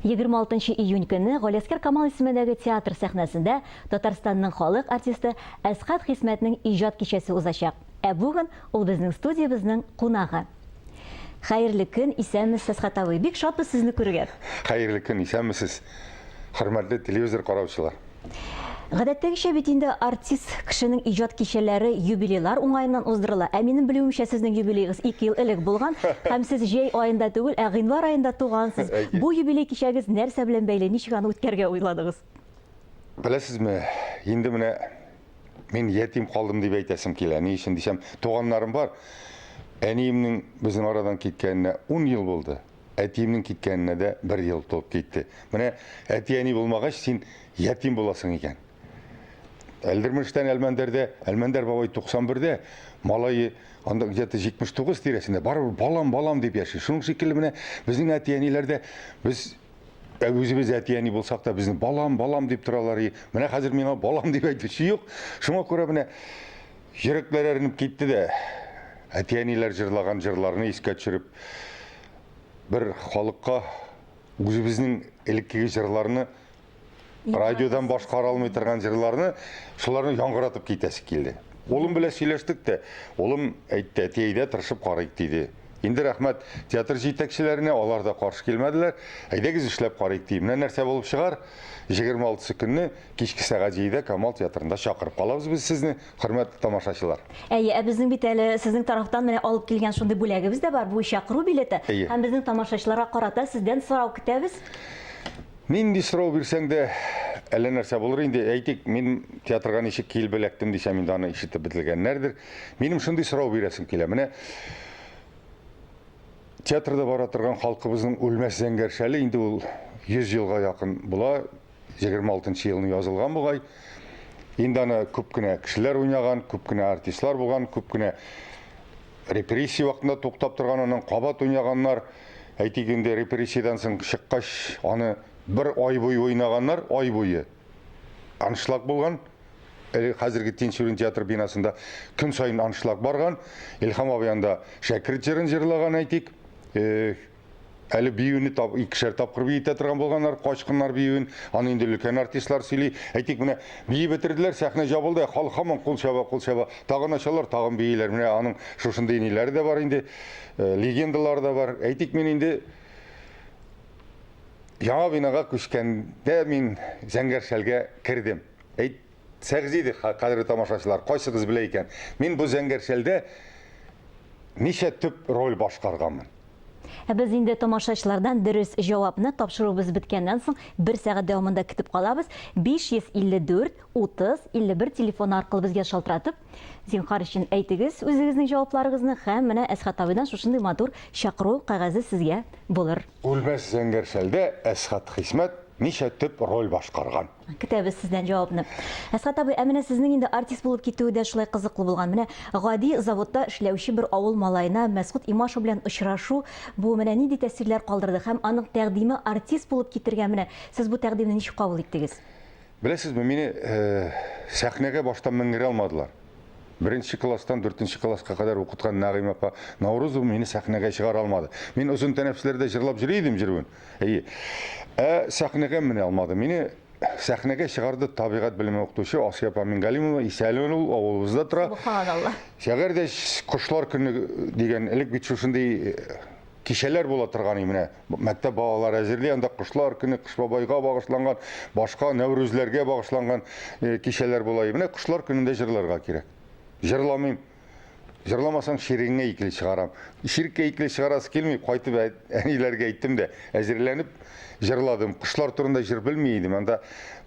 26 июнь көнне Галиәсгар Камал исемендәге театр сәхнәсендә Татарстанның халык артисты Әсхәт Хисмәтнең иҗат кичәсе узачак. Ә бүген ул безнең студиябезнең кунагы. Хәерле көн, исәнмесез, Әсхәт абый. Бик шатбыз сезне күрергә. Хәерле көн, исәнмесез, хөрмәтле телевизор караучылар. Гадәттәгечә бит инде артист кешенең иҗат кичәләре юбилейлар уңаеннан уздырыла. Ә минем белүемчә, сезнең юбилеегыз 2 ел элек булган һәм сез җәй аенда түгел, ә гыйнвар аенда тугансыз. Бу юбилей кичәгез нәрсә белән бәйле, ничек аны үткәрергә уйладыгыз? Беләсезме, инде менә мин ятим калдым дип әйтәсем килә. Ни өчен дисәм, туганнарым бар. Әниемнең безнең арадан киткәненә 10 ел булды. Әтиемнең киткәненә дә бер ел тулып китте. Менә әти-әни булмагач, син ятим буласың икән. Әлдермештән Әлмәндәрдә, Әлмәндәр бабай 91-дә, малае анда где-то 79 тирәсендә, барыбер балам, балам дип яши. Шуның шикелле менә безнең әти-әниләр дә без үзебез әти-әни булсак та безне балам, балам дип торалар. Менә хәзер миңа балам дип әйтүче юк. Шуңа күрә менә йөрәкләр әрнеп китте дә, әти-әниләр җырлаган җырларны искә төшереп, бер халыкка үзебезнең элеккеге җырларны радиодан башкара алмый торган җырларны шуларны яңгыратып китәсе килде. Улым белән сөйләштек тә, улым әйтте, әти әйдә тырышып карыйк диде. Инде рәхмәт театр җитәкчеләренә, алар да каршы килмәделәр. Әйдәгез эшләп карыйк ди. Менә нәрсә булып чыгар. 26 көнне кичке сәгать 7-дә Камал театрында чакырып калабыз без сезне. Хөрмәтле тамашачылар. Әйе, ә безнең бит әле сезнең тарафтан менә алып килгән шундый бүләгебез дә бар, бу чакыру билеты. Әйе. Һәм безнең тамашачыларга карата сездән сорау көтәбез. Нинди сорау бирсәң дә, әллә нәрсә булыр инде. Әйтик, мин театрга ничек килеп эләктем дисәм, инде аны ишетеп бетелгәннәрдер. Минем шундый сорау бирәсем килә. Менә театрда бара торган халкыбызның үлмәс зәңгәр шәле инде ул 100 елга якын була. 26 нчы елны язылган бугай. Инде аны күп кенә кешеләр уйнаган, күп кенә артистлар булган, күп кенә репрессия вакытында туктап торган, аннан кабат уйнаганнар. Әйтик инде, репрессиядән соң чыккач, аны бер ай буе уйнаганнар, ай буе. Аншлаг булган. Әле хәзерге Тинчурин театр бинасында көн саен аншлаг барган. Илһам абый анда Шәкерт җырын җырлаган, әйтик. Э, Әле биюне тап, икешәр тапкыр биетә торган булганнар, качкыннар биюен. Аны инде өлкән артистлар сөйли. Әйтик, менә биеп бетерделәр, сәхнә җабылды, халык һаман кул чаба, кул чаба. Тагын ачалар, тагын бииләр. Менә аның шушындый ниләре дә бар инде, э, легендалары да бар. Әйтик, мин инде яңа бинага күчкәндә мин Зәңгәр шәлгә кердем. Әйтсәгез иде, кадерле тамашачылар, кайсыгыз белә икән? Мин бу Зәңгәр шәлдә ничә төп роль башкарганмын? Ә без инде тамашачылардан дөрес җавапны тапшыруыбыз беткәннән соң бер сәгать дәвамында көтеп калабыз. 554 30 51 телефоны аркылы безгә шалтыратып, зинһар өчен әйтегез үзегезнең җавапларыгызны һәм менә Әсхәт абыйдан шушындый матур чакыру кәгазе сезгә булыр. Үлмәс зәңгәр шәлдә Әсхәт Хисмәт ничә төп роль башкарган? Көтәбез сездән җавапны. Әсхәт абый, ә менә сезнең инде артист булып китүе дә шулай кызыклы булган. Менә гади заводта эшләүче бер авыл малаена Мәсгут Имашев белән очрашу бу менә нинди тәэсирләр калдырды һәм аның тәкъдиме артист булып китергә менә сез бу тәкъдимне ничек кабул иттегез? Беләсезме, мине сәхнәгә башта менгерә алмадылар. Беренче класстан дүртенче класска кадәр укыткан Нәгыймә апа Наурузова мине сәхнәгә чыгара алмады. Мин озын тәнәфесләрдә җырлап йөри идем җыруын. Әйе. Ә сәхнәгә менә алмады. Мине сәхнәгә чыгарды табигать белеме укытучы Асия апа Мингалимова. Исән ул, авылыбызда тора. Субханалла. Әгәр дә кошлар көне дигән элек бит шушындый э, кичәләр була торган менә. Мәктәп балалары әзерли, анда кошлар көне, Кыш бабайга багышланган, башка Нәүрүзләргә багышланган э, кичәләр була. Менә кошлар көнендә җырларга кирәк. Җырламыйм. Җырламасаң, ширеңне икеле чыгарам. Ширккә икеле чыгарасы килми, кайтып әниләргә әйттем дә, әзерләнеп җырладым. Кошлар турында җыр белми идем. Анда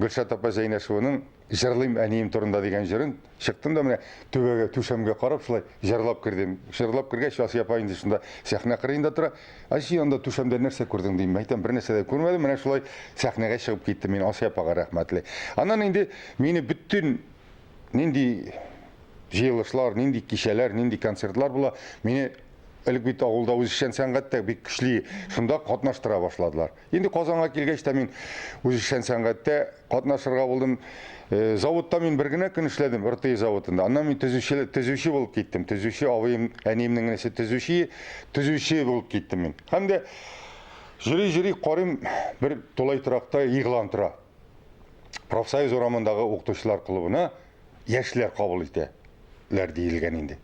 Гөлшат апа Зәйнәшеваның Җырлыйм әнием турында дигән җырын чыктым да менә түбәгә, түшәмгә карап шулай җырлап кердем. Җырлап кергәч, Асия апа инде шунда сәхнә кырыенда тора. Ә син анда түшәмдә нәрсә күрдең дим. Әйтәм, бер нәрсә дә күрмәдем. Менә шулай сәхнәгә чыгып киттем мин. Асия апага рәхмәтле. Аннан инде мине бөтен нинди җыелышлар, нинди кичәләр, нинди концертлар була, мине элек бит авылда үзешчән сәнгать тә бик көчле, шунда катнаштыра башладылар. Инде Казанга килгәч тә мин үзешчән сәнгатьтә катнашырга булдым. Э, заводта мин бер генә көн эшләдем, РТИ заводында. Аннан мин төзүче, төзүче булып киттем. Төзүче абыем, әниемнең энесе төзүче, төзүче булып киттем мин. Һәм дә. Җөри-җөри карыйм, бер тулай торакта игълан тора. Профсоюз урамындагы укытучылар клубына яшьләр кабул итәләр диелгән инде.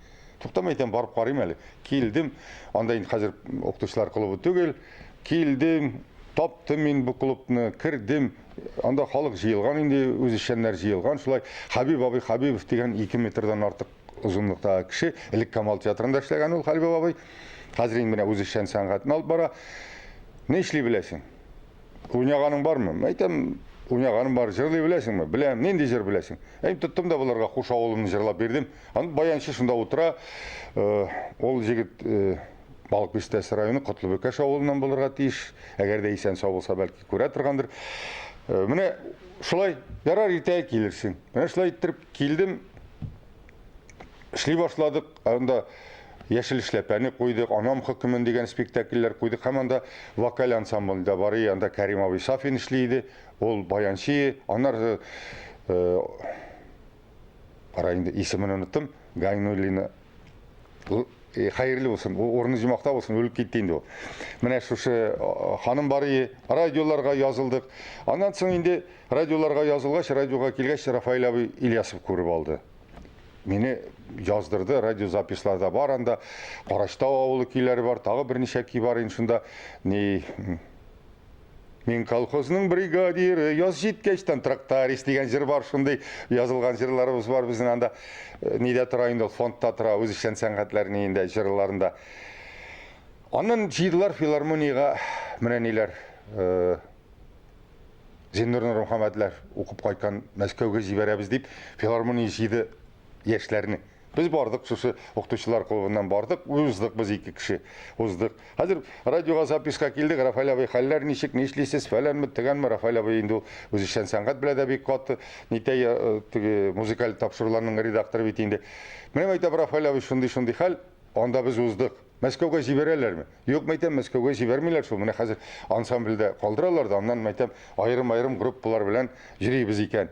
Туктам әйтәм, барып карыйм әле. Килдем, анда инде хәзер укытучылар клубы түгел. Килдем, таптым мин бу клубны, кердем. Анда халык җыелган инде, үзешчәннәр җыелган. Шулай Хәбиб абый Хәбибов дигән 2 метрдан артык озынлыктагы кеше, элек Камал театрында эшләгән ул Хәбиб абый. Хәзер инде менә үзешчән сәнгатен алып бара. Ни эшли беләсең? Уйнаганың бармы? Әйтәм, уйнаганым бар. Җырлый беләсеңме? Беләм. Нинди җыр беләсең? Әй, тоттым да боларга Хуш авылымны җырлап бирдем. Аны баянчы шунда утыра. Э, ул җегет э, Балык Бистәсе районы Котлыбөкәш авылыннан булырга тиеш. Әгәр дә исән сау булса, бәлки күрә торгандыр. Э, менә шулай, ярар, иртәгә килерсең. Менә шулай иттереп килдем. Эшли башладык. Анда Яшел эшләпәне куйдык, Анам хөкемен дигән спектакльләр куйдык һәм анда вокаль ансамбль дә бар иде. Анда Кәрим абый Сафин эшли иде. Ул баянчы. Аннары э, кара инде исемен оныттым. Гайнуллина э, хәерле булсын, урыны җомакта булсын, үлеп китте инде ул. Менә шушы э, ханым бар иде. Радиоларга язылдык. Аннан соң инде радиоларга язылгач, радиога килгәч, Рафаэль абый Ильясов күреп алды. Мине яздырды, радиозаписларда бар анда. Карачтау авылы көйләре бар, тагы берничә көй бар инде шунда. Ни Мин колхозның бригадиры, яз җиткәчтән тракторист дигән җыр бар, шундый язылган җырларыбыз бар безнең анда. Э, нидә тора инде ул, фондта тора, үзешчән сәнгатьләр ниендә, җырларында. Аннан җыйдылар филармониягә менә ниләр, э, Зиннур Нурмөхәммәтләр укып кайткан Мәскәүгә җибәрәбез дип филармония җыйды яшьләрне. Без бардык, шушы укытучылар клубыннан бардык, уздык без ике кеше, уздык. Хәзер радиога записка килдек, Рафаэль абый, хәлләр ничек, нишлисез, фәләнме, тегәнме, Рафаэль абый инде ул үзешчән сәнгать белә дә бик каты, нитә, э, теге музыкаль тапшыруларның редакторы бит инде. Менә әйтәм, Рафаэль абый, шундый-шундый хәл, анда без уздык. Мәскәүгә җибәрәләрме? Юк, мәйтәм, Мәскәүгә җибәрмиләр шул. Менә хәзер ансамбльдә калдыралар да, аннан мәйтәм, аерым-аерым группалар белән йөрибез икән.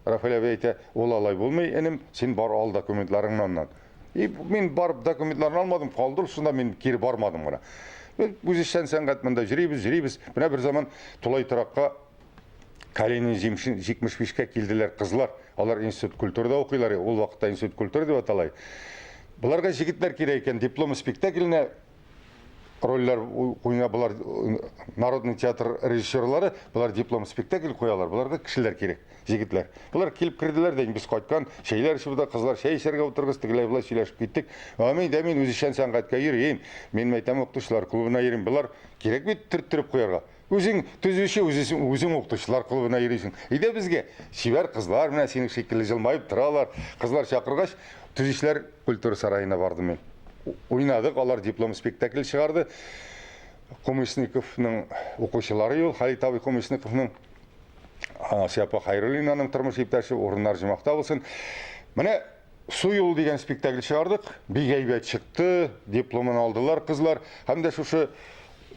Рафаэль абый әйтә, ул алай булмый, энем, син бар ал документларыңны аннан. И мин барып документларны алмадым, калды ул шунда, мин кире бармадым гына. Үзешчән сәнгать монда йөрибез, йөрибез. Менә бер заман тулай торакка Калинин 75-кә килделәр кызлар. Алар институт культурада укыйлар, ул вакытта институт культуры дип атала. Боларга җегетләр кирәк икән, диплом спектакленә рольләр куйна болар народный театр режиссерлары, болар диплом спектакль куялар, боларга кешеләр кирәк, җегетләр. Болар килеп керделәр дә, без кайткан, чәйләр эчеп утырдык, кызлар чәй эчәргә утыргыз, тегеләй болай сөйләшеп киттек. Ә мин дә мин үзешчән сәнгатькә йөрим, мин әйтәм укытучылар клубына йөрим. Болар кирәк бит төрттереп куярга. Үзең төзүче, үзең, үзең укытучылар клубына йөрисең. Әйдә безгә, чибәр кызлар менә синең шикелле җылмаеп торалар. Кызлар чакыргач, төзүчеләр культура сараена бардым мин. Уйнадык, алар диплом спектакль чыгарды. Кумысниковның укучылары ул, Халит абый Кумысниковның Асия апа Хайруллинаның тормыш иптәше, урыннар җомахта булсын. Менә Су юлы дигән спектакль чыгардык. Бик әйбәт чыкты. Дипломын алдылар кызлар. Һәм дә шушы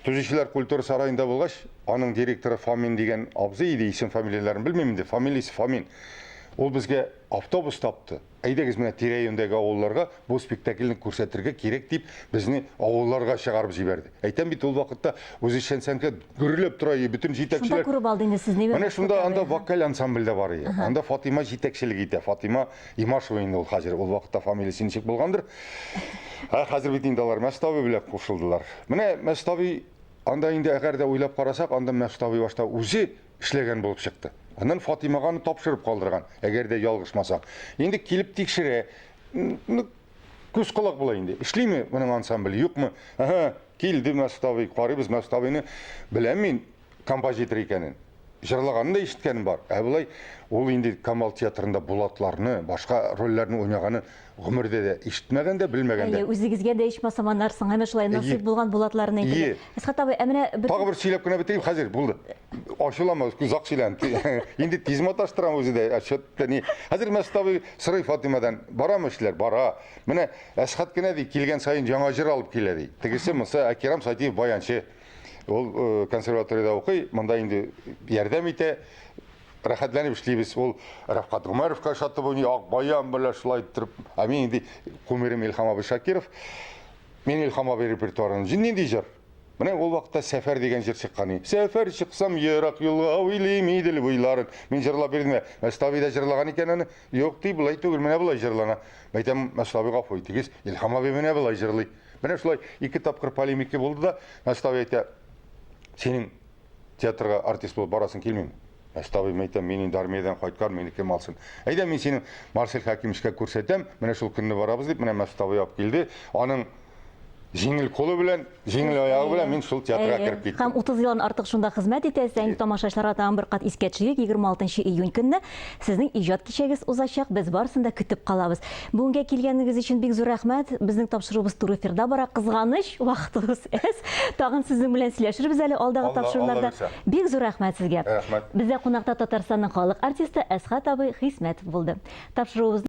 Төзүчеләр культура сараенда булгач, аның директоры Фомин дигән абзый иде, исем фамилияләрен белмим инде, фамилиясе Фомин. Ул безгә автобус тапты. Әйдәгез менә тирә-юньдәге авылларга бу спектакльне күрсәтергә кирәк дип, безне авылларга чыгарып җибәрде. Әйтәм бит, ул вакытта үзешчән сәнгать гөрләп тора иде, бөтен җитәкчеләр. Шунда күреп алды инде сезне. Менә шунда анда вокаль ансамбль дә бар иде. Анда Фатыйма җитәкчелек итә. Фатыйма Имашева инде ул хәзер, ул вакытта фамилиясе ничек булгандыр. Ә хәзер бит инде алар Мәстави белән кушылдылар. Менә Мәстави анда инде әгәр дә уйлап карасак, анда Мәстави башта үзе эшләгән булып чыкты. Аннан Фатимага аны тапшырып калдырган, әгәр дә ялгышмасак. Инде килеп тикшерә. Ну, күз колак була инде. Эшлиме моның ансамбле, юкмы? Ага, килде Мәстави, карыйбыз Мәставины. Беләм мин композитор икәнен. Җырлаганын да ишеткәнем бар. Ә болай ул инде Камал театрында Булатларны, башка рольләрне уйнаганы гомердә дә ишетмәгән дә, белмәгән дә. Әйе, үзегезгә дә ичмасам аннары соң әнә шулай насыйп булган Булатларны әйтергә. Әсхәт абый, ә менә бер Тагы бер сөйләп кенә бетерим, хәзер булды. Ачуланма, озак сөйләдем. Инде тиз маташтырам үзе дә. Чөттә ни. Хәзер Мәсхүт абый сорый Фатимадан, барамы эшләр? Бара. Менә Әсхәт кенә ди, килгән саен яңа җыр алып килә ди. Тегесе монсы, ә Кирам Сайтиев баянчы. Ул э, консерваториядә укый, монда инде ярдәм итә. Рәхәтләнеп эшлибез. Ул Рәфкать Гомәровка ошатып уйный, Ак баян белән шулай иттереп. Ә мин инде кумирым Илһам абый Шакиров. Мин Илһам абый репертуарын нинди җыр? Менә ул вакытта Сәфәр дигән җыр чыккан иде. Сәфәр чыксам ерак юлга, уйлыйм Идел буйларын. Мин җырлап бирдем дә, Мәсхүт абый да җырлаган икән аны. Юк, ди, болай түгел, менә болай җырлана. Мәйтәм, Мәсхүт абый, гафу итегез, Илһам абый менә болай җырлый. Менә шулай ике тапкыр полемика булды да, Мәсхүт абый әйтә, синең театрга артист булып барасың килмиме? Мәсхүт абый, мәйтәм, мин инде армиядән кайткан, мине кем алсын? Әйдә, мин сине Марсель Хәкимовичка күрсәтәм, менә шул көнне барабыз дип, менә Мәсхүт абый алып килде. Аның җиңел кулы белән, җиңел аягы белән мин шул театрга кереп киттем. Һәм 30 елдан артык шунда хезмәт итәсез. Ә инде тамашачыларга тагын бер кат искә төшерик, 26 июнь көнне сезнең иҗат кичәгез узачак. Без барысын да көтеп калабыз. Бүгенгә килгәнегез өчен бик зур рәхмәт. Безнең тапшыруыбыз туры эфирда бара. Кызганыч, вакытыбыз әз. Тагын сезнең белән сөйләшербез әле алдагы тапшыруларда. Бик зур рәхмәт сезгә. Рәхмәт. Бездә кунакта Татарстанның халык артисты Әсхәт абый Хисмәтов булды. Тапшыруыбызны.